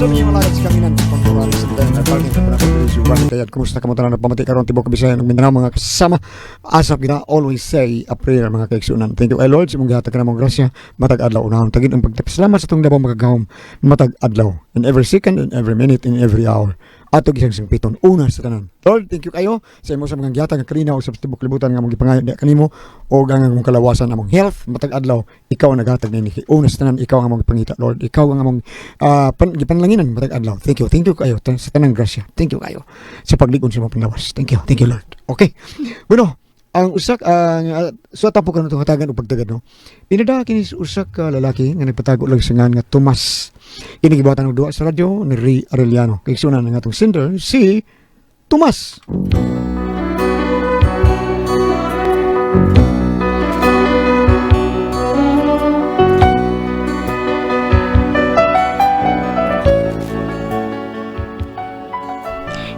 Sa mga malagad sa kaminan, pangkurari sa tayo, nagpagin ka pa na Juan Kayat, kumusta ka mo tanan pamati karon tibok Bisaya ug Mindanao mga kasama. Asap gina always say a prayer mga kaigsunan. Thank you kay Lord sa imong gihatag kanamong grasya matag adlaw unahon tagin ang pagpasalamat sa atong labong makagahom matag adlaw in every second, in every minute, in every hour. Ato gisang singpiton una sa tanan. Lord, thank you kayo sa imo sa mga gihatag nga kalinaw sa tibok libutan nga among gipangayo diha kanimo o ang among kalawasan among health matag adlaw ikaw ang naghatag nini. Una sa tanan ikaw ang among gipangita Lord. Ikaw ang among gipanlanginan matag adlaw. Thank you kayo sa tanang grasya. Thank you kayo sa pagligon sa imong panglawas. Thank you Lord. Okay. Bueno, ang usak ang so tapo karon itong hatagan og pagtagad no. Pinada kini sa usa ka lalaki nga nagpatago lang sa ngan nga Tomas. Kini gibuhatan og duwa sa radyo ni Ray Arellano. Kay sunan ang atong sender si Tomas.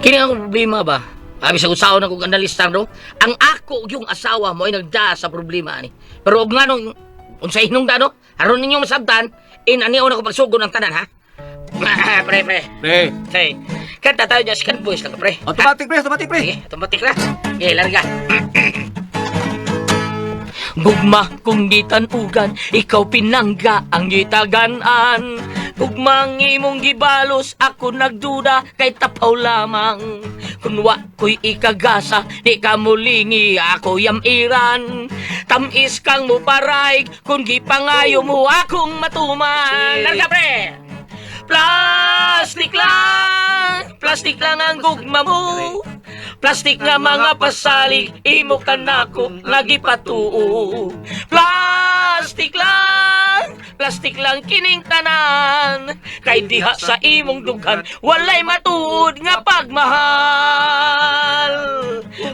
Kini ang problema ba? Abi sa usaon ako analista no. Ang ako ug yung asawa mo ay nagdaa sa problema ani. Pero og nganong unsa inong dano? Aron ninyo masabtan, in ani ako pagsugod ang tanan ha. Pre pre. Pre. Hey, kanta tayo dyan, second voice lang pre. Automatic pre, automatic pre. Sige, automatic na. Sige, larga. Gugma kung gitanugan, ikaw pinangga ang gitaganan. Gugmang imong gibalos, ako nagduda kay tapaw lamang. Kun wa ko'y ikagasa, di ka mulingi, ako yamiran. Tamis kang muparay, kung gipangayo mo akong matuman. Larga pre! Plastic lang ang gugma mo. Plastic nga mga pasalig, imo ka nako lagi patuo. Plastic lang kining tanan. Kay diha sa imong dughan, walay matuod nga pagmahal.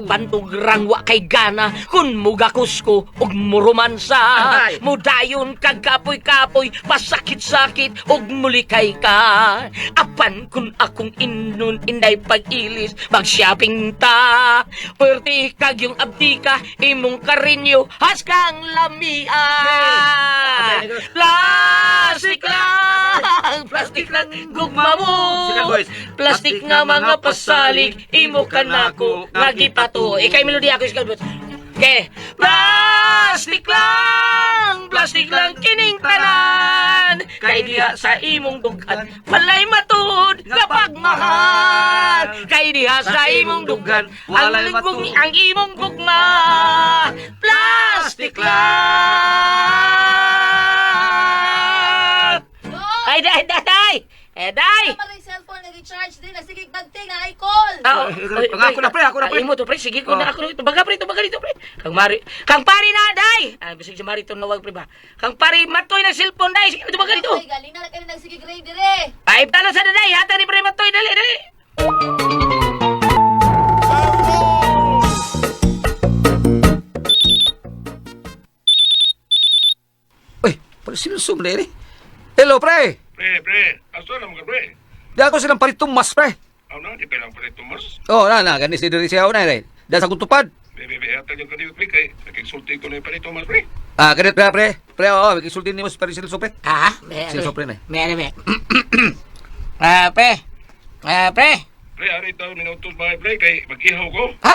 Pantugrang wa kay gana, kun mugakus ko ug muromansa. Ay. Mudayon kag kapoy-kapoy, pasakit-sakit ug mulikay ka. Apan kun akong inun inday pag-ilis, mag-shopping ta. Pwerte kag yung abdika, imong karinyo, haskang lamia. Plastic lang, plastic lang gugma mo. Second voice. Plastic nga mga pasalig, imo ka nako, lagi pato. Ikay melody ako, second voice. Okay. Plastic lang kining tanan. Kay diha sa imong dughan, walay matud nga pagmahal. Kay diha sa imong dughan, ang Walay lingkong matud. ang imong gugma. Plastic lang. Ay, day, day, day. Eh, day. Tama rin cellphone nga gi-charge din. Sige, bagting na ay call. Ah, Eh, ako na, pre, ako na, pre. Imo to, pre. Sige ko na Oh. ako na. Tubaga, pre. Tubaga dito, pre. Kang mari. Kang pari na, day. Ay, bisig si Mari itong nawag, pre ba. Kang pari, matoy na cellphone, day. Sige, tubaga dito. Ay, galing na kayo nagsigig grade dire. Ay, tala sa day. Hata ni pre, matoy. Dali, dali. Uy, pare sinusum na eh. Hello pre. Pre, pre, asa na mga pre? Di ako silang paritumas pre. Aw na, di pa lang pre Tomas. Oh, na na gani si diri siya na eh. Dahil sa kutupad. Be, be, be, hatag yung kaniyot pre, kay nakigsulti ko na yung pare Tomas pre. Ah, ganit pre pre. Pre, oo, isulti nimo si pare Silso pre. Ah, may, Sino pre na eh? May, may. Ah, pre. Ah, pre. Pre, ari daw minutos mga pre, kay mag-ihaw ko. Ha?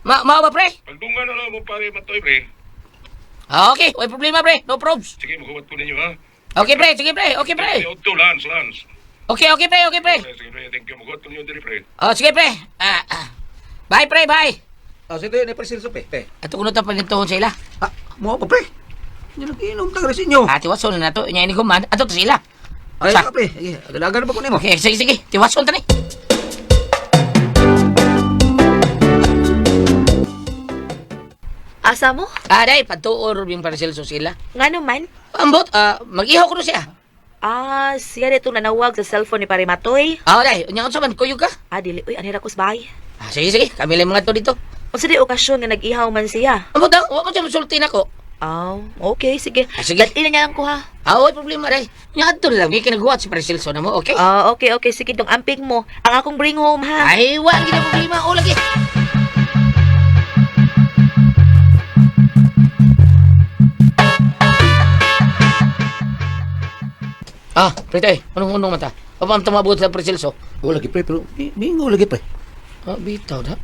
Ma, mao ba, pre? Pagdungan na lang mo pare matoy pre. Ah, okay. Way problema, pre. No probs. Sige, maghuwat ko ninyo ha. Okay, pre. Sige, pre. Okay, pre. Pre, lans, lans. Okay, okay, pre. Okay, pre. Pre, sige pre, thank you. Maghuwat ko ninyo diri pre. Oh, sige, pre. Ah, ah. Bye, pre. Bye. Oh, sino yun eh, pare Silso pre. Pre. Ato kuno ta panintuhon sa ila. Ah, mo pa pre. Hindi nag-inom ta sa inyo. Ah, tiwason na nato. Nya ini kuman. Ato to sila. Ay, Sa- ka pre. Sige, agalagan ba ko nimo? Okay, sige, sige. Tiwason ta ni. Asa mo? Ah, day, patuor yung parcel so sila. Ngano man? Ambot, ah, mag-ihaw ko na siya. Ah, siya dito nanawag sa cellphone ni Pare Matoy. Ah, day, unya unsa man kuyog ka? Ah, dili. Uy, anira ko sa bahay. Ah, sige, sige. Kami lang mga to dito. Unsa di okasyon nga nag-ihaw man siya? Ambot, ah, wa ko siya musulti nako. Ah, okay, sige. Ah, sige. Dali na niya lang ko ha. Ah, way problema, day. Unya adto na lang, gi kinaguwat si Parcelso na mo, okay? Ah, okay, okay. Sige, dong amping mo. Ang akong bring home ha. Ay, wa gid ang problema. O lagi. Ah, pre, tay, anong unong mata? Pamam tumabot sa Presilso. Wala lagi pre, pero mingaw lagi pre. Ah, bitaw na.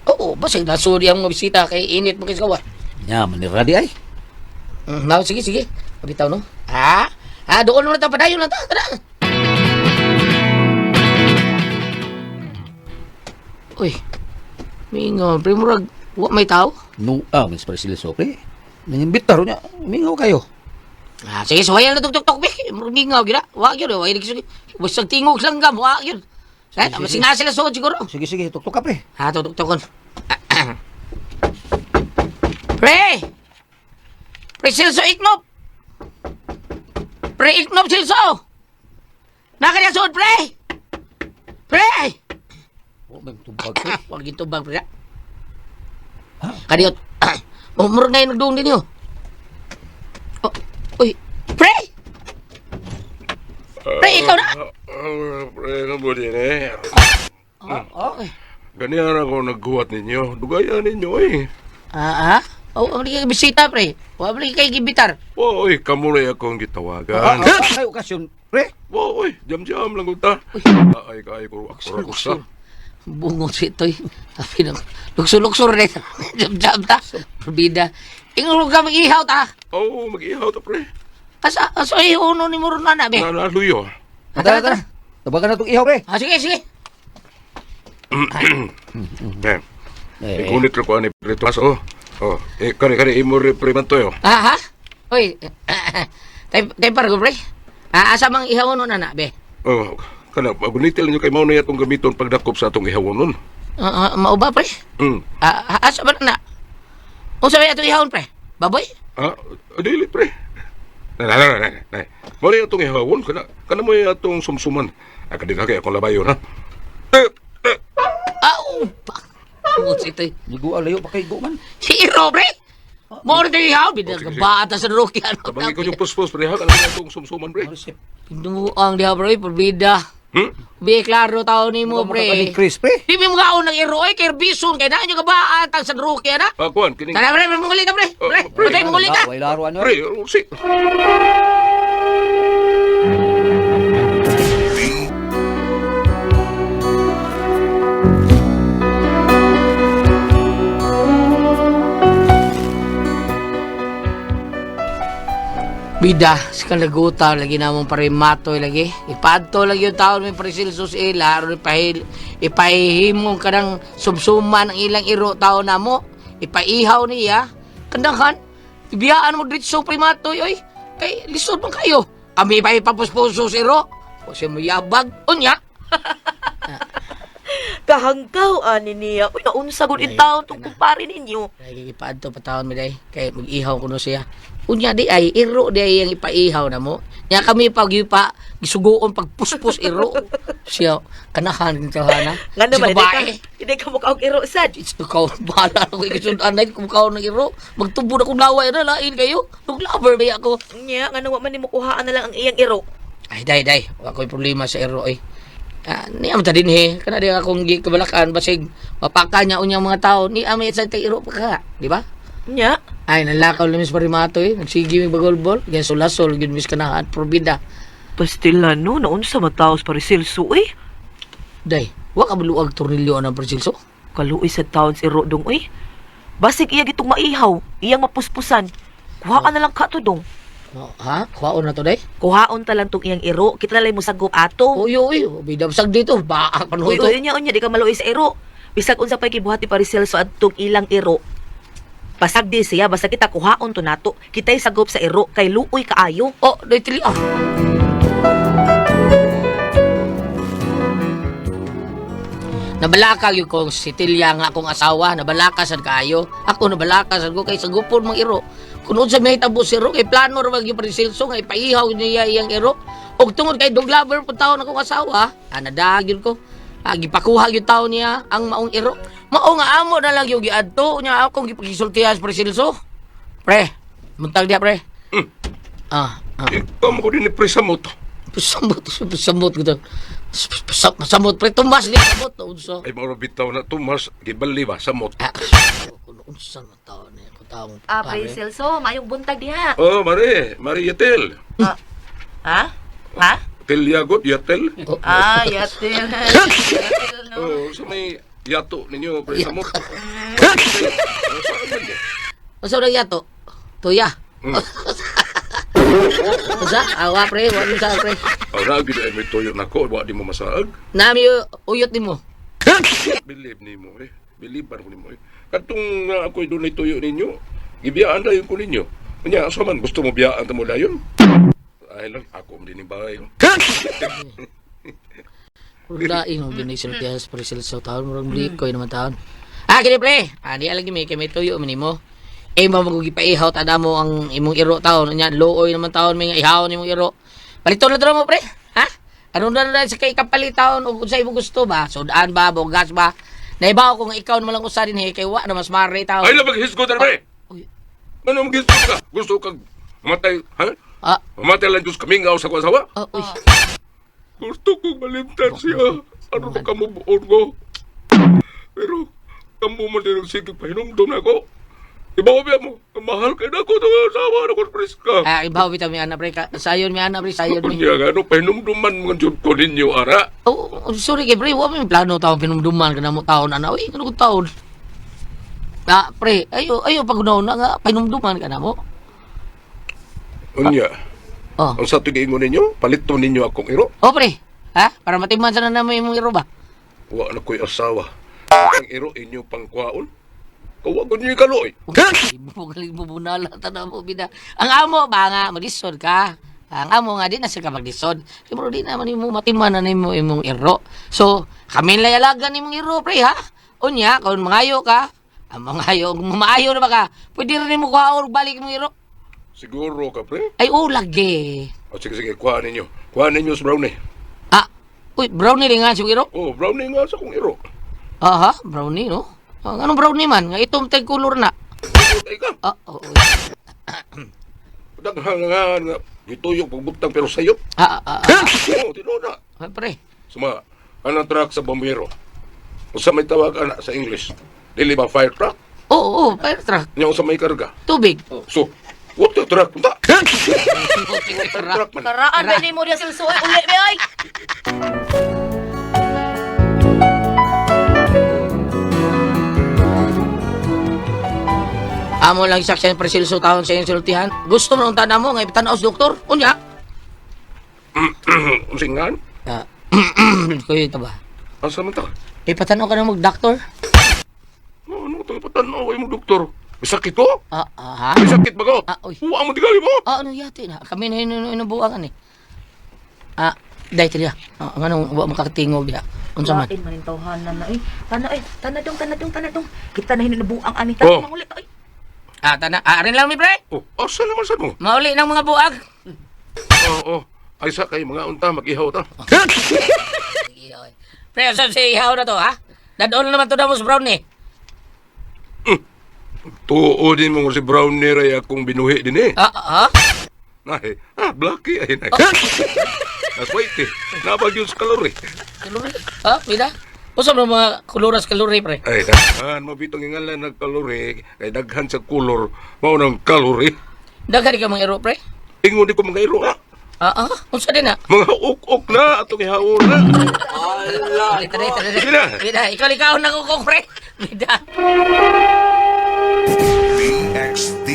Oo, basig nasuri ang mga bisita kay init mo kay gawa. Nya man ni ready ay. No, sige, sige. Bitaw no. Ah, ah, doon na ta padayon na ta. Tara. Uy. Mingaw, pre murag wa may tao. No, ah, Miss Presilso pre. Nangimbitar niya, mingaw kayo. Ah, sige, suwayan na tuk-tuk-tuk, be. Murag mingaw gyud ah. Wa gyud, wa gyud. Basag tingog langgam, wa gyud. Sige, Sige, sige. na sila suod siguro. Sige, sige, tuktok ka pre. Ha, tutok-tukon. Pre! Pre Silso Iknop! Pre Iknop Silso! Nakaya suod, pre! Pre! Wa may tubag pre. Huwag yung tubag, pre. Kadiyot. Umurag na yung nagduong din yun. Oh, uy, pre! Pre, ikaw na! Pre, ano din eh. Oh, okay. Ganihan ako naghuwat ninyo. Dugayan ninyo eh. Ah, ah? Oh, wala kay bisita, pre. Wala kay gibitar. Oy, kamuray akong gitawagan. Ah, ay okasyon pre. Oy, jam-jam lang ta. Ay, kay ko ako ako sa. Bungo si ito'y. Sabi ng lukso-lukso rin. Jab-jab ta. Bida. Ingro ka mag-ihaw ta. Oh, mag-ihaw ta pre. Asa, asa iuno ni Muro na be. Nanaluyo. Ah, tara, tara. Tabagan na tong ihaw pre. Ah, sige, sige. Eh, igunit ko ani pre Tomas oh. Oh, eh kare kare imo re pre Mantoy oh. Ah, ha? Uy. Tay, tay pargo, pre. Ah, asa mang ihaw no na be. Oh, kana gunitil ninyo kay mao na atong gamiton pagdakop sa atong ihawonon. Ah, ah, mao ba, pre? Ah, ah, asa ba na? Unsa ba atong ihawon, pre? Baboy? Ah, dili pre. Na na na na. na. Mao na atong ihawon kana kana mo atong sumsuman. Ah, kadira kay akong labayon ha. Eh, eh. Ah, upa. Bungo si ito'y. Niguan layo pa kay guman. Si Iro, pre! Mo rin tayo ihaw, bida Oh, sige, sige. ka sa Rocky. Ano, Tabangin ko yung puspos pre ha kana mo atong sumsuman pre. Pinuang diha bro, porbida. Bi klaro tao nimo pre. Chris pre. Di mo gaon ng iro ay kay bison kay na ka ba atang sa Rocky ana. Ah, kuan kining Tara pre, munguli ka pre. Oh, Pre, pre. pre, munguli ka. Way laro ano. pre, oh, si. Bida, sa kalaguta lagi namong pare matoy lagi. Ipadto lagi yung taon may presilsos ila aron ipahil ipahihimong kanang sumsuman ang ilang iro taon namo. Ipaihaw niya. Kandahan, ibiyaan mo diretso pre matoy oy. Kay lisod man kayo. Kami pa ipapuspuso sa iro. O siya mo yabag. Unya. Kahanggaw ani niya. Uy, naunsa gud in taon tong kumpare ninyo. Lagi ipaadto pa taon mi day kay mag-ihaw kuno siya. Unya di ay iro di ay ang ipaihaw na mo. Nya kami pag ipa gisugoon pagpuspos iro. Siya kanahan king tawhana. Ngano Si man hindi ka, babae. hindi ka mukha og iro sad. It's ikaw bahala ako ikasundan ay kung kao ng iro. Magtubo na kong laway na lain kayo. Nung lover ba ako. Nya, ngano wa man nimo kuhaan na lang ang iyang iro. Ay day day, wa ko'y problema sa iro ay. Ah, niya man ta din he. Kana di akong gikabalakan basig mapaka niya unyang mga tao ni amay sa iro pa ka, di ba? Nya, Ay, nalakaw lang mis parimato eh. Nagsige mi bagolbol. Ganyan sulasol, yun mis kanahan, probida. Pastila no, naunsa man taos pare Celso eh. Day, wa ka baluag tornilyo ang presilso. Kaluoy sa taon si iro dong uy. Basig iya gitong maihaw, iyang mapuspusan. Kuhaan na lang ka to dong. Oh, ha? Kuhaon na to, day? Kuhaon ta lang tong iyang iro, kita na lang mo sagop ato. Uy, uy, bidabsag dito. Baak pa Uy, ito. uy, unya, unya, di ka maluoy sa iro. Bisag unsa pa'y kibuhat ni Pare Celso adtong ilang iro. Pasag di siya, basta kita kuhaon to nato. Kita'y sagop sa iro, kay luoy kaayo. Oh, day, tili ah. Nabalaka yun kong si Tilya nga akong asawa, nabalaka sad kaayo. Ako nabalaka sad ko kay sagupon mang iro. Kung unsa may hitabo si iro, kay plano ra gyud Presilso nga ipaihaw niya iyang iro. Og tungod kay dog lover pud taon akong asawa, ah, nadaag yun ko. Ah, gipakuha gyud taon niya ang maong iro. Mao nga amo na lang yung giadto nya akong gipagisultihan sa Presilso. Pre, muntag diha pre. Ah, ah. Ikaw mo ko din ni pre sa moto. Samot, samot ko to. Samot pre, tumbas niya samot unsa. Ay mao bitaw na Tomas gibali ba sa moto. Ah, unsa man taon niya ko taong Ah, Pare Celso, mayong buntag diha. Oh, Mare, Mare Yetel. Ha? Ha? Yatel yagot, yatel. Ah, yatil. Yatil, no? Oh, sa may yato ninyo, pre, samot. Saan man niya? Unsa rin yato? Tuya. Unsa? Awa pre, wa sa pre. Oh, na gid ay may tuyo nako, wa di mo masaag. Nami uyot nimo. Believe nimo eh. Believe ba ko nimo eh. Katong ako'y dunay tuyo ninyo, gibiyaan dayon ko ninyo. Unya, asa man gusto mo biyaan ta mo dayon? Ay lang, ako din ni bahay. Lain mo ginisultihan sa Celso taon murag likoy naman taon. Ah, kini pre. Ah, di lagi may kay may tuyo man nimo. Eh mo magugi pa ihaw tada mo ang imong iro taon nya looy naman taon may nga ihaw nimong iro. Paliton na dra mo pre. Ha? Ano na na sa kay kapalit taon ug unsay imong gusto ba? Sudaan ba, bogas ba? Naibaw ko nga ikaw naman lang usa din eh, kay wa na mas mare taon. Ay lang maghisgot na pre. Uy. Ano maghisgot ka? Gusto kag mamatay, ha? Ah, Mamatay lang Diyos kamingaw sa kuwan sawa. ah, uy. Gusto kong malimtan siya. Ano ba kamo buon ko? Pero, kamo man din ang sige pahinumdum na ako. Ibaw biya mo, mahal kay na ako itong asawa na ko preska. Ah, ibaw bitaw mi ana pre. Sayon mi ana pre, sayon mi. Unya nga, ano, pahinumduman mga Diyos ko ninyo, ara. Oh, oh, sorry kay pre, wa may plano taon pinumduman ka na mo taon ana. Uy, ano ko taon? Ah, pre, ayo ayo pag na nga pinumduman ka na mo. Unya, Oh. ang sa tugiingon ninyo, palito ninyo akong iro. Oh, pre. Ha? Para matiman sa na namo imong iro ba? Wa na ko'y asawa. Ang iro inyo pangkwaon. Kawa ko ninyo kaloy. Bugaling mo bunala tanaw mo bida. Ang amo ba nga maglisod ka? Ang amo nga di na sila ka maglisod. Pero di naman imo matiman na nimo imong iro. So, kami lang alagan imong iro pre ha. Unya, kung mangayo ka, ang mangayo, kung maayo na ba ka, pwede rin mo kuhaon balik imong iro. Siguro ka, pre. Ay, oh, lagi. O sige, sige, kuha ninyo. Kuha ninyo sa brownie. Ah, uy, brownie rin nga siguro. Oh, brownie nga sa kong iro. Aha, brownie, no? Ah, anong brownie man? Nga itom tay kulor na. Ay ka. Ah, oo. Oh, Daghan nga nga gituyok pagbutang pero sayop. Ah, ah, ah, Oh, tinuod na. ah, pre. Suma, anang truck sa bombero. Unsa may tawag ana sa English? Dili ba fire truck? Oo, oh, oh, fire truck. Nya unsa may karga? Tubig. So, water truck unta? Water truck man. Karaan ba nimo diya Celso? Ay, uli mi ay. Amo lang sakyan presilso taon sa iyong sultihan. Gusto mo nung mo nga ipatanaw sa doktor. Unya. Unsa ngan? Ah, kuya ito ba? Asa man ta? Ipatanaw ka na mag-doktor? No, ano tang patanaw ay mo doktor? May sakit ko? Ah, ah, ha? May sakit ba ko? Ah, uy. Huwa mo tingali mo. Ah, ano yati na? Kami na inubuangan eh. Ah, dahil tiliya. Ah, ang anong wa makakatingog diha. Unsa man? Lain man yung tawhanan na eh. Tana eh, tana dong, tana dong, tana dong. Kita na hinubuang ani. Oh. Tana mangulit ay. Ah, tana. Ah, rin lang mi pre. Oh, asa naman sad mo? Mauli ng mga buag. Oh, oh. Ay sa kay mga unta mag-ihaw ta. Pre, sa si ihaw na to, ha? Dadon naman to na mo sa brownie. Tuo din mo si Brownie ray akong binuhi din eh. Ah, ah, Nay, ah, blacky ay nay. Nas white eh. Nabag yun sa kalori. Kalori. Ha, pila? Usa ba mga kuluras kalori, pre? Ay, daghan mabitong ingalan ng kalori kay daghan sa kulor mao nang kalori. Daghan ka mga iro, pre? Ingon di ko mga iro ah. Ah, ah, unsa din ah? Mga uk-uk na atong ihaon na. Ala. Tara, tara, Sige na. Bida, ikaw ikaw na ko, pre. Bida. BXD.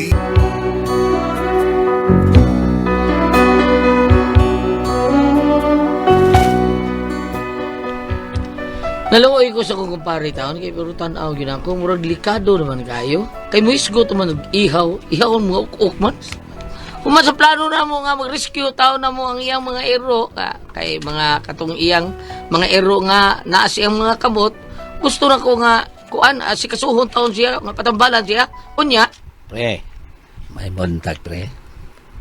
Naluoy ko sa kong kumpare taon kay pero tan-aw gyud ako murag delikado naman kayo. Kay muisgot man og ihaw, ihaw ang mga uk-uk man. Uma sa plano na mo nga mag-rescue taon na mo ang iyang mga ero ka, kay mga katong iyang mga ero nga naa siyang mga kamot. Gusto na ko nga kuan ah, si kasuhon taon siya nga patambalan siya. Unya, Pre, may buntag pre.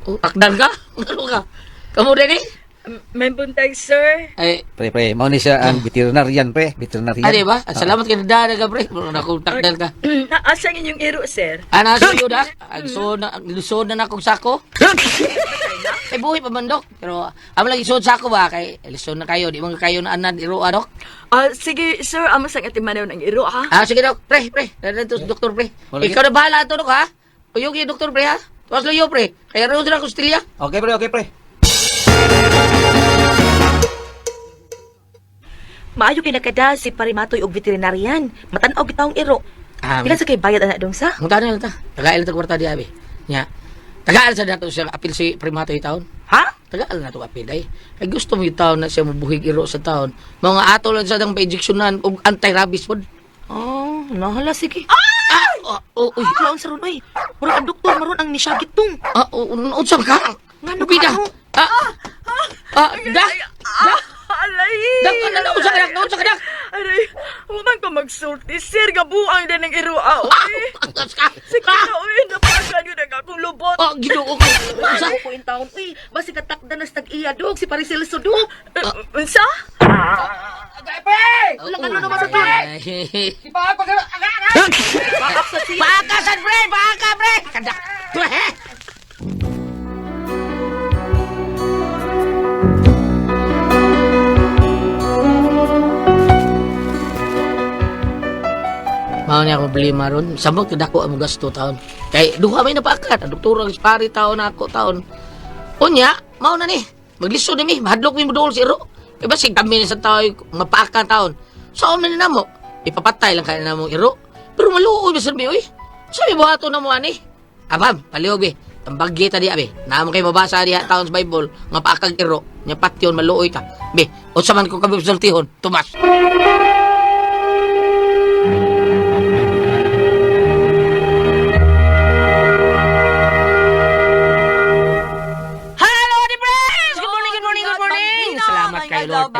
oh, takdan ka? Ano ka? Kamu din eh? May buntag, sir. Ay, Pre, pre, mao ni siya ang veterinarian pre, veterinarian. ah, di ba? Salamat kay Dada ka, pre. Murag na akong takdan ka. Asa ang inyong iro, sir? Ana sa iyo da, ang suod na lusod na nakong sako. Ay buhi pa man dok, pero amo lagi suod sako ba kay lisod na kayo, di man kayo na anad iro dok. Ah, sige, sir. Amo sang atimanaw ng iro, ha? Ah sige dok, pre, pre, dito sa doktor pre. Wala Ikaw na bahala ato dok ha. Uyog yung doktor pre ha. Tuwas luyo pre. Kaya ro sila kustilya. Okay pre, okay pre. Maayo kay nakada si Parimatoy og veterinarian. Matan-aw gitawong iro. Pila sa kay bayad ana dong sa? Ang na lang ta. Tagail ta kwarta di abi. Nya. Tagail sa nato siya apil si Primatoy taon. Ha? Tagal na to apil ay. Kay gusto mo yung taon na siya mabuhig iro sa taon. Mga ato lang sa dang pa-injectionan og anti-rabies pod. Oh, nahala sige. Ah! Oh, oh, uy. Laon sa ron oy. Murag ang doktor maron ang nisyagit tong. Ah, oh, unsa ka? Ngano Bida. ka, ano? Ah. Ah, da. Da. Alay! Da, na unsa ka dak? Unsa ka dak? Aray, human ko magsulti, sir. Gabuang din ang iro, ah, oy. Unsa ka? Sige na, oy. Napakan yun ang akong lubot. Oh, Ginoo ko. Unsa? Ako in taon uy. Basi katakda na sa tag-iya dog si Paricelso dog. Eh, unsa? Wala ka naman sa tol. Baak sa siya. Paaka sad pre, paaka pre. Kada. Pre. Mao niya akong problema ron. Samot kadako ang gasto taon. Kay duha may napaakat. Ang doktor ang pari taon na ako taon. Unya, mao na ni. Maglisod ni mi, mahadlok mi moduol si iro. Kay basig kami ni sa tao mapaakan taon. Sa so, ni namo, ipapatay lang kay namo iro. Pero maluoy bisan mi oy. Sabi buhaton na mo ani. Abam, palihog be. Ang bagye ta di abi. Naamo kay mabasa diha taon sa Bible nga paakag iro. Nya patyon maluoy ta. Be, unsa man ko kami sultihon, Tomas. Hello, Ate Pres! Good morning, good morning, good morning! Salamat kay Lord.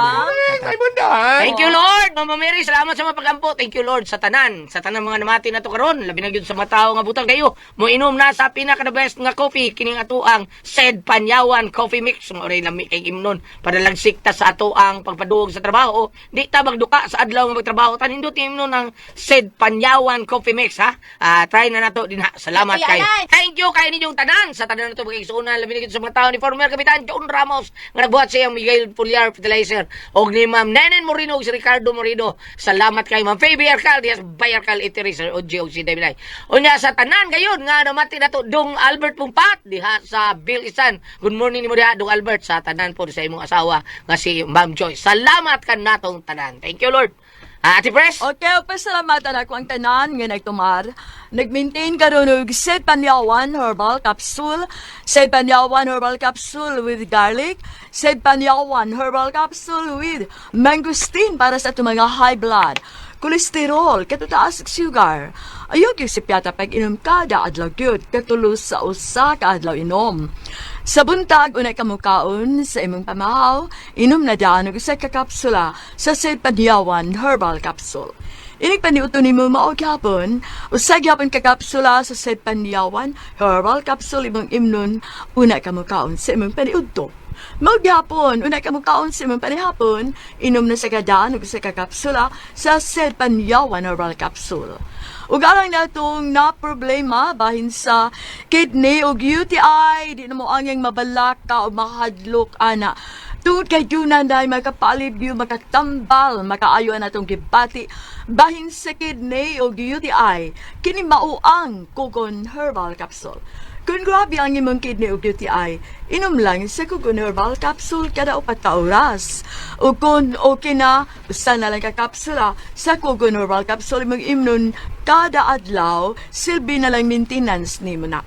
Thank you, Lord! Mama Mary, salamat sa mga pagampo. Thank you, Lord, sa tanan. Sa tanan mga namati na to karon. Labi na gyud sa mga tao nga butang kayo. Moinom na sa pinaka the best nga coffee kining atoang Sed Panyawan Coffee Mix. Mao ray lami kay imnon. Padalagsik ta sa atoang pagpaduog sa trabaho. Di ta magduka sa adlaw nga magtrabaho. Tanindot imnon ang Sed Panyawan Coffee Mix ha. Ah, try na nato din ha. Salamat kayo. Thank you kay ninyong tanan sa tanan nato mga labi na gyud sa mga tao ni former Kapitan John Ramos nga nagbuhat sa iyang Miguel Pulyar Fertilizer og ni Ma'am Nenen Moreno ug si Ricardo Moreno. Salamat kay Ma'am Faby Arcal dias Bayarcal Itery Sir OG og si David. Unya sa tanan gayon nga namati nato Dong Albert Pumpat diha sa Bill Isan. Good morning nimo diha Dong Albert sa tanan po sa imong asawa nga si Ma'am Joy. Salamat kan natong tanan. Thank you Lord. Ah, Ate Pres. Okay, pasalamatan ako ang tanan nga nagtumar. Nag-maintain karon og Sed Panyawan Herbal Capsule, Sed Panyawan Herbal Capsule with garlic, Sed Panyawan Herbal Capsule with mangosteen para sa atong mga high blood, kolesterol, katutaas ug sugar. Ayaw gyud si piyata pag inom kada adlaw gyud, katulo sa usa ka adlaw inom. Sa buntag unay kamukaon sa imong pamahaw, inom na daan og usa ka kapsula sa Sed Panyawan Herbal Capsule. Inig paniuto nimo mao gyapon, usa gyapon ka kapsula sa Sed Panyawan Herbal Capsule imong imnon una ka mukaon sa imong paniudto. Mao gyapon, una ka mukaon sa imong panihapon, inom na sa kadaan og usa ka kapsula sa Sed Panyawan Herbal Capsule. Ug alang natong na problema bahin sa kidney ug UTI, di na mo angyang mabalaka o makahadlok ana. Tungod kay Junan dahil makapalibyo, makatambal, makaayo na itong gibati, bahin sa kidney o UTI, kini mao ang Kugon Herbal Capsule. Kung grabe ang imong kidney o UTI, inom lang sa Kugon Herbal Capsule kada upat ka oras. O kung okay na, usa na lang ka kapsula sa Kugon Herbal Capsule imong imnon kada adlaw, silbi na lang maintenance nimo na.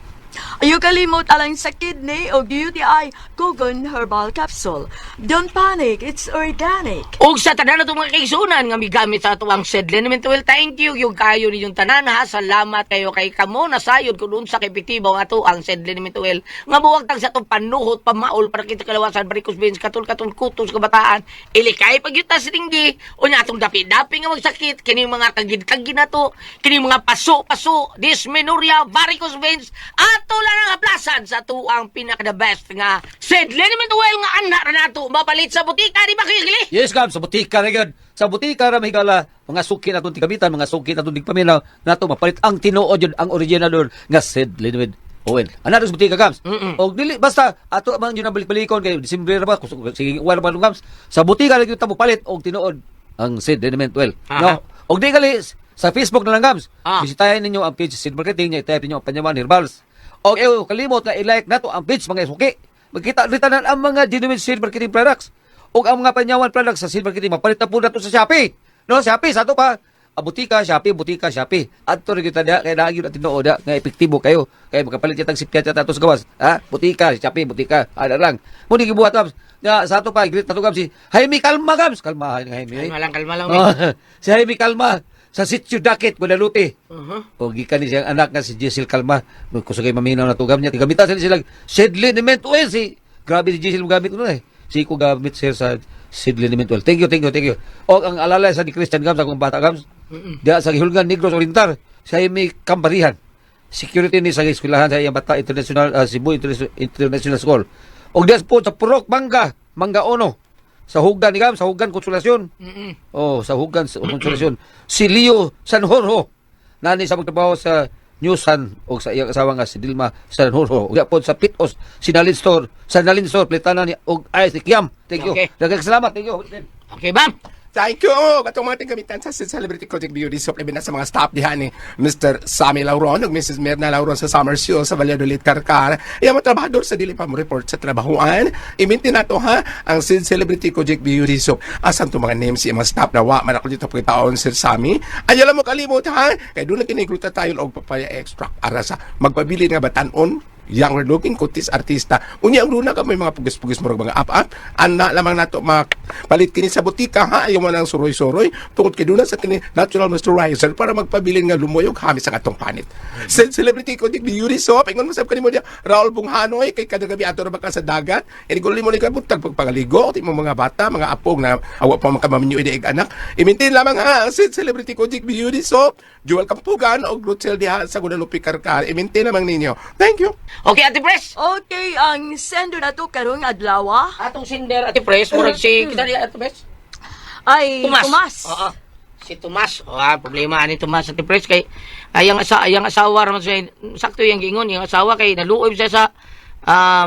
Ayaw kalimot alang sa kidney o UTI, Kugon Herbal Capsule. Don't panic, it's organic. Og sa tanan natong mga kaigsunan nga migamit sa ato ang said liniment oil, thank you yung kayo ninyong tanan ha. Salamat kayo kay kamo nasayod kun unsa kay epektibo ang ato ang said liniment oil. Nga buwag tag sa atong panuhot pamaol para kita kalawasan varicose veins katul katul kutos kabataan. Ilikay pagyuta sa tinggi unya atong dapi-dapi nga magsakit kini mga kagid-kagid nato, kini mga paso-paso, dysmenorrhea, varicose veins ato lang ang aplasan sa ato ang pinaka the best nga said liniment oil nga ana ra nato mapalit sa butika di ba kili? Yes, Gab, sa butika na gyud. Sa butika ra mahigala mga suki na itong tigamitan, mga suki na itong tigpaminaw, nato mapalit ang tinuod yun, ang original yun, nga Sid Linwood Owen. Ano sa butika, Gams? Mm-mm. Og dili, basta, ato man yun ang balik-balikon, kay Disembre ra ba, sige, wala pa Gams. Sa butika ra gyud ta mopalit og tinuod ang Sid Liniment Oil. Aha. No? Og di gali, sa Facebook na lang, Gams. Ah. Bisitahin ninyo ang page Sid Marketing, niya, i-type ninyo ang Panyawan Herbals. Og kalimot na i-like nato ang page mga suki. Magkita rin tanan ang mga genuine Sid Marketing products. Ug ang mga Panyawan products sa Silver Marketing mapalit na po nato sa Shopee. No, Shopee sa ato pa. Ah, butika, Shopee, butika, Shopee. Adto ra gyud ta diha kay naa gyud ang tinuod diha nga epektibo kayo. Kay makapalit yatang sipyat yata ato sa gawas. Ha? Butika, Shopee, butika. Ana lang. Mo ni gibuhat Gabs. Nga sa ato pa greet nato Gabs si Jaime Kalma Gabs. Kalma Jaime. Kalma lang, kalma lang. May. Oh, si Jaime Kalma sa Sitio Dakit, Guadalupe. Uh-huh. O gikan ni siyang anak nga si Giselle Kalma. Kusugay maminaw na tugam niya. Gamitan sila sila seed liniment oil. Si, grabe si Giselle gamit ko na eh. Si ko gamit sir sa seed liniment oil. Thank you, thank you, thank you. O ang alala sa ni Christian Gams, akong bata Gams. Diya sa Gihulgan Negros Oriental, siya ay may kambarihan. Security ni sa eskwelahan sa iyang bata International Cebu International School. Og diya po sa Purok Mangga, Mangga Ono. Sa Hugan ni Gams, sa Hugan Konsolasyon. Oh, sa Hugan sa Konsolasyon. Si Leo Sanjorjo. Nani sa magtrabaho sa New San o sa iyang asawa nga si Dilma Sanjorjo. Ug diya po sa Pitos, Sinalin Store, Sanalin Store, Plitana ni og ay si Kiam. Thank you. Okay. Daghang salamat. Thank you. Okay, bam. Thank you! Katong mga tingkamitan sa Celebrity Project Beauty Soap, labi na sa mga staff diha ni Mr. Sammy Lauron ug Mrs. Mirna Lauron sa Summer Show sa Valladolid, Karkar. Iya mo trabahador sa dili pa mo report sa trabahuan. Iminti na to ha ang Sid Celebrity Project Beauty Soap. Asan to mga names sa mga staff na wa man ako dito pagkitaon Sir Sammy. Ayaw lang mo kalimot ha. Kay doon na kinigruta tayo og papaya extract ara sa magpabili nga batanon younger looking kutis artista. Unya ang luna ka may mga pugis-pugis murag mga up-up. Ana lamang nato mapalit kini sa butika ha ayaw mo nang suroy-suroy tungod kay duna sa kini natural moisturizer para magpabilin nga lumuyog hamis ang atong panit. Sa celebrity ko di Yuri Soap ingon mo sab kanimo diya Raul Bunghanoy kay kada gabi ato ra ba ka sa dagat. Inigol mo ni ka butag pagpangaligo ti mo mga bata mga apog na awa pa makamaminyo ide anak. I-maintain lamang ha ang celebrity ko di Beauty Soap Joel Kampugan og Rutsel diha sa Guadalupe Karkar. I-maintain lamang ninyo. Thank you. Okay, Ate Pres. Okay, ang sender na to karong adlaw Atong sender, Ate Pres, murag si, kita niya, Ate Pres? ay Tomas. Tomas. Oo. Si Tomas. Oh, problema ani Tomas Ate Pres kay ayang asa ayang asawa ra man siya sakto yang giingon yung asawa kay naluoy siya sa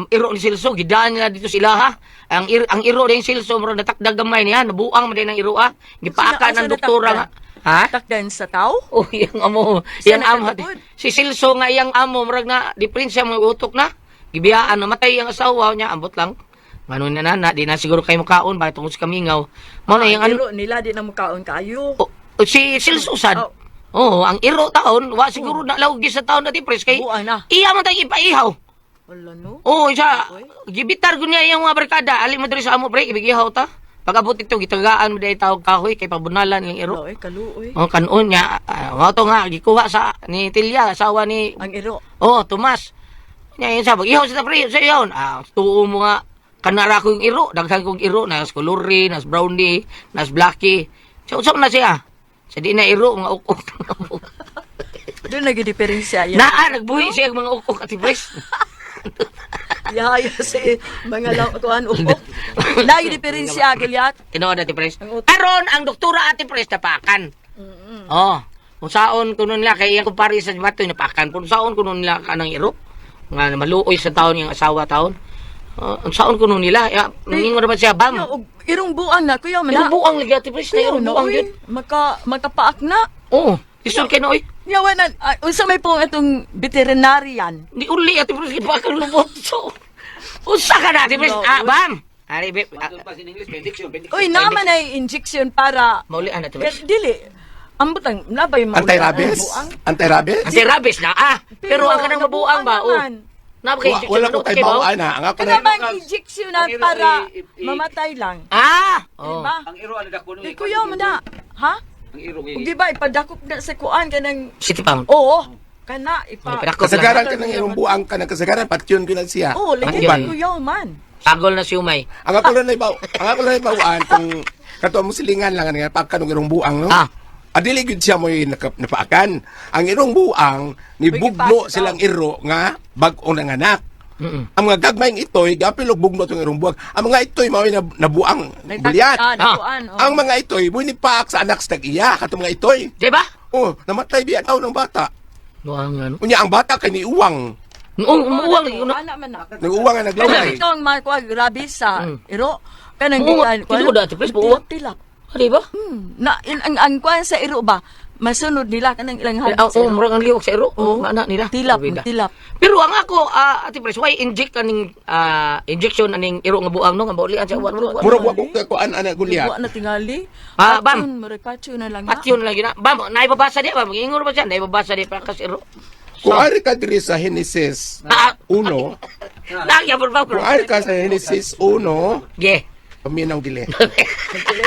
iro ni Silso gidaan niya dito sila ha. Ang iro ni Silso murag natakdag gamay niya nabuang man din ang iro ah. Gipaaka Sino- ng doktora nga. Ha? Takdan sa tao? Oh, iyang amo, Siya iyang amo. nakatakod. Si Silso nga iyang amo murag na diferensya mga utok na. Gibiyaan namatay ang asawa niya ambot lang. Ngano na na, di na siguro kayo mukaon ba tungod sa kamingaw. Mao na iyang Ang ano, iro nila di na mukaon kayo. O, o, si Silso sad. Oh. Oo, ang iro taon, wa siguro na lawgi sa taon na pres kay. Buang na. Iya man tayong ipaihaw. Wala no. Oo, isa gibitar ko niya iyang mga barkada. Ali mo diri sa amo pre, ibigihaw ta. Pag-abot ito, gitagaan mo dahil tawag kahoy kay pabunalan yung iro. Wala, kaluoy. Oh, kanon niya, mao to nga gikuha sa ni Tilya, asawa ni Ang iro. Oh, Tomas. Nya yun sabi, ihaw sa pre, sa ihaw. Ah, tuo mo nga kanara ko yung iro, daghan kong iro, nas kuluri, nas brownie, nas blackie. Sa usap na siya. Sa di na iro mga ukok. Doon nagdiferensya yan. Naa nagbuhi siya ang mga ukok at Pres. Yaya si mga kuan ukok. Nagdiferensya gilyat. Tinuod Ate Pres. Ang utok. Karon ang doktora Ate Pres napakan. Oh, kung saon kuno nila kay iyang kumpare sa Matoy napakan. Kung saon kuno nila kanang iro nga maluoy sa taon yung asawa taon. Oh, ang saon kuno nila, ya, nangingon ra ba siya bam? Yo, og irong buang na kuya man Irong na. buang lagi Ate Pres, na Kuya irong na buang oy. yun. Makapaak na. Oo, isol kay na oy. Yawa na unsa may pong itong veterinarian. Di uli Ate Pres gipakan lubot. So, unsa ka na Ate Pres? No, Ah, oy. bam. Ari be. Uy, naman ay injection para Mauli ana Ate Pres. Pero dili. Ambot ang nabay mauli Anti-rabies? ang buang. Anti-rabies? Ate Rabis na ah. Pero ang kanang mabuang ba? Oh. naman. Na ba kay Wa- Wala ko kay bawaan ha. Ang ako Kana na bang injection na Ang iro, para mamatay lang? Ah! Oh. Diba? Ang iro ano dako Di kuya man na. Ha? Ang iro Ug di ba ipadakop na sa kuan kanang City Pound. Oo, kana ipa. Ipadakop lang. Kasagaran ka ng irong buang ka ng kasagaran patyon ko na siya. Oo, lagi Ang kuya man. Pagol na siumay. Ang ako lang naibaw, ang ako lang naibawaan kung kato mo silingan lang nga pagka ng irong buang no. Ah. Adili gyud siya mo'y napaakan. Ang irong buang ni Uy, bugno gipasok. silang iro nga bag-o nanganak. Mm-mm. Ang mga gagmayng itoy, gapil og bugno tong irong buang. Ang mga itoy mao'y nabuang bulyat. Ah, nakuan. Oh. Ang mga itoy mo ni paak sa anak sa tag-iya katong mga itoy. Di ba? Oh, namatay biya taw ng bata. Buang ano. Unya ang bata kay niuwang. Noong umuwang lagi ko na. Ana man na. Nag-uwang nga Kana naglaway. ito ang mga kuan grabe sa iro. Kanang Oo, gikan tinuod dati, please, buwa. Tilap. Ah, di ba? Na in, ang kuan sa iro ba? Masunod nila kanang ilang Ah, habit oh, sa iro. murag ang liwak sa iro. Oo, Oo. nga na nila. Tilap, Bida. tilap. Pero ang ako, Ate Pres, why inject kaning injection aning iro nga buang no nga baulian siya wa murag. Murag wa ko kuan ana gulyat. Wa na tingali. Ah, bam. Patyon, murag patyon na lang na. Patyon lagi na. Bam, naibabasa di ba? Ingon ba siya? Naibabasa di para kas iro. Kung ari ka diri sa Genesis Ah. 1, Nagya por favor. kung ari ka sa Genesis 1, Ge. paminaw gili.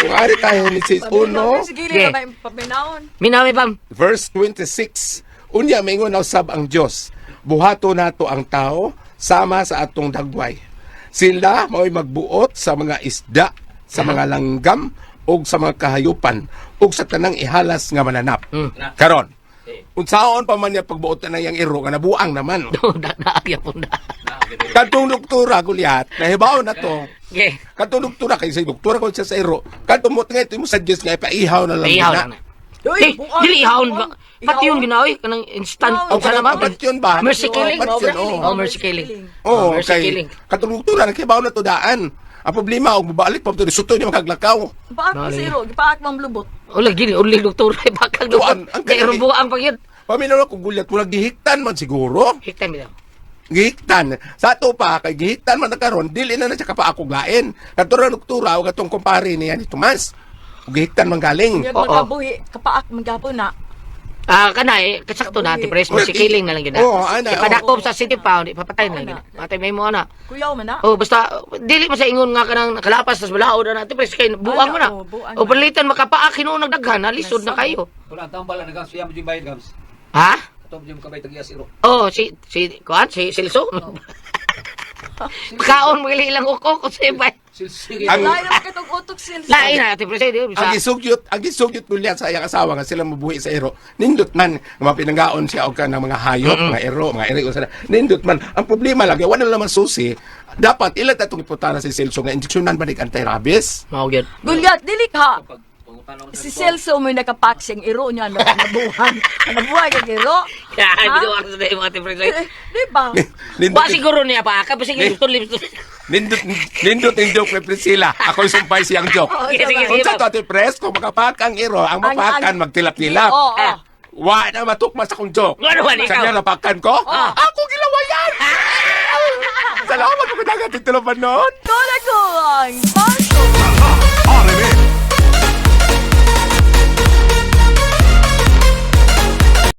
Kung ari ka Genesis 1, Sige, Yeah. yeah. Paminawon. Minawi bam. verse 26, unya maingon na usab ang Dios, buhato nato ang tao sama sa atong dagway. Sila mao'y magbuot sa mga isda, sa mga langgam ug sa mga kahayupan ug sa tanang ihalas nga mananap. Karon, unsaon pa man niya pagbuot na yang iro nga nabuang naman. Na naagya po na. Kadtong doktora gulyat, nahibaw na to. Ge. Kadtong doktora kay sa doktora ko siya sa iro. Kadtong mo nga ito mo suggest nga ipaihaw na lang Ihaw na. lang na. Eh, dili ihawon ba? Pati yun ginawi kanang instant. Oh, Unsa na ba? kanang patyon ba? Mercy killing. Patyon, oo. Oh, mercy killing. Oo, mercy kay killing. katong doktora nakibaw na to daan. Ang problema og mobalik pa to suto niya makaglakaw. Paak mo Nali. sa iro, gipaak mong lubot. Ula gini, uli doktor bakag Tuan, doktor. ang Kay kanang- buang pag yun. Paminaw ko gulyat murag gihiktan man siguro. Hiktan bitaw. Gihiktan. Sa ato pa kay gihiktan man na karon dili na na siya kapaakog lain. Katong doktora o katong kumpare niya ni Tomas. Ug gihiktan man galing. Yag Oo. makabuhi, kapaak man na. Ah, kanay, kasakto na, Ate Pres, mercy killing na lang yun. Oo, ana, Ipadakop sa city pound, ipapatay na lang yun. Patay may mo ana. Kuyaw man na. Oh, basta dili mo sa ingon nga kanang kalapas tas balaod na Ate Pres kay buang mo na. Ana, oh, buang O na. palitan makapaak hinuon nagdaghan, na lisod na kayo. Wala ang taong bala nagang siya mo yung bayad gams. Ha? Ato mo yung kabay tag-iyas iro. Oh, si si kuan si Silso. Kaon mo ilang ukok sa ibay. Silsige. Ang- Lain naman katong utok sila. Lain na Ate Pres, di Ang sa gisugyot gulyat sa iyang asawa nga sila mabuhi sa iro. Nindot man nga mapinanggaon siya og kanang mga hayop, mga iro, mga iro sa nindot man. Ang problema lagi wala naman susi. Dapat ila tatong iputana si Celso nga injeksyonan balik anti-rabies. Mao gyud. Gulyat, dili ka. Si Celso may nakapak siyang iro niya na nabuhan. Nabuhay kang iro. Ya, Ha? bitaw ako sa imo Ate Pres. Eh, Di ba? Nindot, Wa siguro niya pa ka sige doktor lips. nindot, nindot yung joke ni Priscilla. Ako'y sumpay siyang joke. Oo, Sige, sige, sige. Unsa to Ate Pres, kung makapak ang iro, ang mapakan magtilap-tilap. Oo, oo. Wa na matukmas akong joke. Ano ba, ikaw? Sa niya napakan ko? Ako gilawayan! Salamat kung dagat ito noon. Tuna ko ang Paso. RMN.